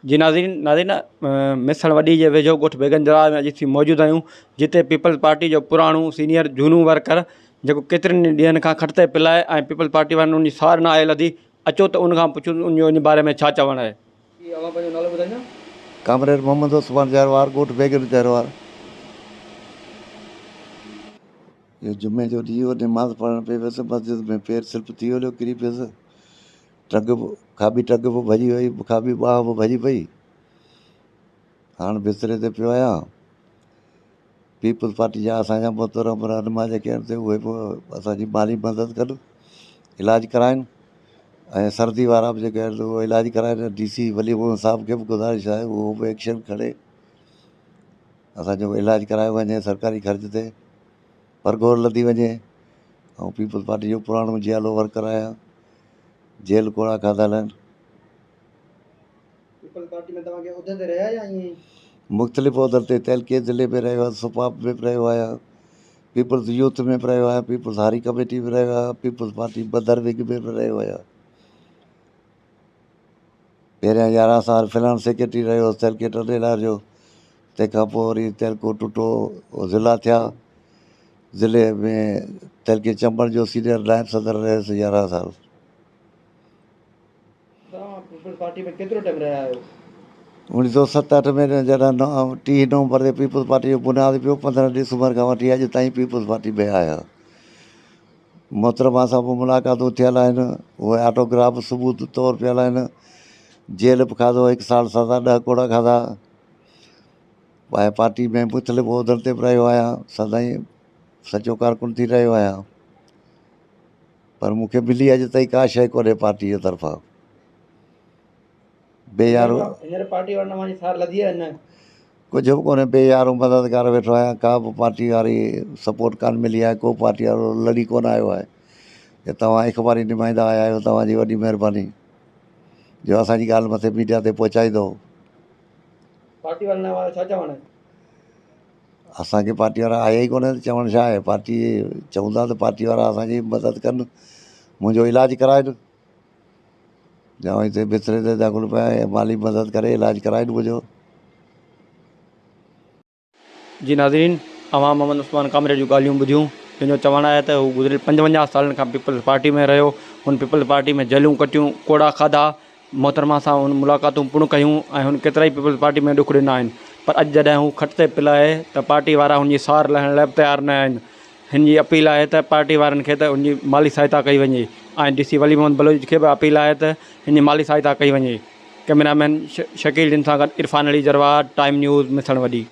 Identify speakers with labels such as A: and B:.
A: جي ناظرين ناظرين مسڻ وڏي جي ويجهو ڳوٺ بيگن جراح ۾ اڄ اسين موجود آهيون جتي پيپلز پارٽي جو پراڻو سينيئر جهونو ورڪر جيڪو ڪيترن ئي ڏينهن کان کٽ تي پيل آهي ۽ پيپلز پارٽي وارن ان جي سار نه آهي لڌي اچو ته ان کان پڇون ان جو ان باري ۾ ڇا چوڻ آهي. جي اوهان پنهنجو نالو ٻڌائيندا.
B: ڪامريڊ محمد عثمان جروار ڳوٺ بيگن جروار. اهو جمعي جو ڏينهن هو نماز پڙهڻ پئي ويس مسجد ۾ پير سلپ ٿي ويو ڪري پيس ٽنگ به کاٻي ٽنگ به ڀڄي وئي کاٻي ٻانهن به ڀڄي پئي هاڻ بستري تي پيو آهيان پيپلز پارٽي جا اسانجا محترم رهنما جيڪي آهن سي اهي به اسانجي مالي مدد ڪن علاج ڪرائن ۽ سردي وارا به جيڪي آهن اهي علاج ڪرائن ڊي سي ولي محمد صاحب کي به گذارش آهي اهو به ايڪشن کڻي اسانجو علاج ڪرايو وڃي سرڪاري خرچ تي پرگهور لڌي وڃي ۽ پيپلز پارٽي جو پراڻو جيالو ورڪر آهيان جيل ڪوڙا کاڌل آهن.
A: پيپلز پارٽي ۾ توهان ڪنهن عهدي تي رهيا يا ائين ئي؟
B: مختلف عهدن تي تعلقي ضلعي ۾ رهيو آهيان سپاپ ۾ به رهيو آهيان پيپلز يوٿ ۾ به رهيو آهيان پيپلز هاري ڪميٽي ۾ رهيو آهيان پيپلز پارٽي مدر ونگ ۾ به رهيو آهيان پهريان 11 سال فنانس سيڪريٽري رهيو هوس تعلقي ٽنڊيلار جو تنهن کان پوء وري تعلقو ٽٽو ضلع ٿيا ضلعي ۾ تعلقي چمبڙ جو سينئر نائب صدر رهيس 11 سال.
A: توهان پيپلز پارٽي ۾ ڪيترو ٽائيم رهيا آهيو؟
B: 1967 ۾ جڏهن 30 نومبر تي پيپلز پارٽي جو بنياد پيو 15 ڊسمبر کان وٺي اڄ تائين پيپلز پارٽي ۾ آهيان. محترمه سان به ملاقاتون ٿيل آهن اهي آٽوگراف ثبوت طور پيل آهن. جيل به کاڌو هڪ سال سزا 10 ڪوڙا کاڌا. آء پارٽي ۾ مختلف عهدن تي به رهيو آهيان سدائين سچو ڪارڪن ٿي رهيو آهيان پر مون کي ملي اڄ تائين ڪا شيء ڪونهي پارٽي جي طرفان بي يارو
A: هينئر پارٽي وارن اوهان جي سار لڌي آهي نه؟
B: ڪجهه به ڪونهي بي يارو مددگار ويٺو آهيان ڪا به پارٽي واري سپورٽ ڪانه ملي آهي ڪو پارٽي وارو لڙي ڪونه آيو آهي جي توهان اخباري نمائندا آيا آهيو توهان جي وڏي مهرباني جو اسان جي ڳالهه مٿي ميڊيا تي پهچائيندو.
A: پارٽي وارن لاء اوهان جو ڇا چوڻ آهي؟
B: اسان کي پارٽي وارا آيا ئي ڪونه ته چوڻ ڇا آهي پارٽي چئون ٿا ته پارٽي وارا اسان جي مدد ڪن منهنجو علاج ڪرائن جا هتي بستري تي داخل پيا آهيان مالي مدد ڪري علاج ڪرائن منهنجو.
A: جي ناظرين اوهان محمد عثمان ڪامريڊ جون ڳالهيون ٻڌيون جنهن جو چوڻ آهي ته هو گذريل 55 سالن کان پيپلز پارٽي ۾ رهيو هن پيپلز پارٽي ۾ جيلون ڪٽيون ڪوڙا کاڌا محترمه سان هن ملاقاتون پڻ ڪيون ۽ هن ڪيترائي پيپلز پارٽي ۾ ڏک ڏنا آهن پر اڄ جڏهن هو کٽ تي پيل آهي ته پارٽي وارا هن جي سار لهڻ لاء به تيار نه آهن هن جي اپيل آهي ته پارٽي وارن کي ته هن جي مالي سهائتا ڪئي وڃي ۽ ڊي سي ولي محمد بلوچ کي به اپيل آهي ته هن جي مالي سهائتا ڪئي وڃي ڪئميرا مين شڪيل جن سان گڏ عرفان علي جروار ٽائيم نيوز مسڻ وڏي.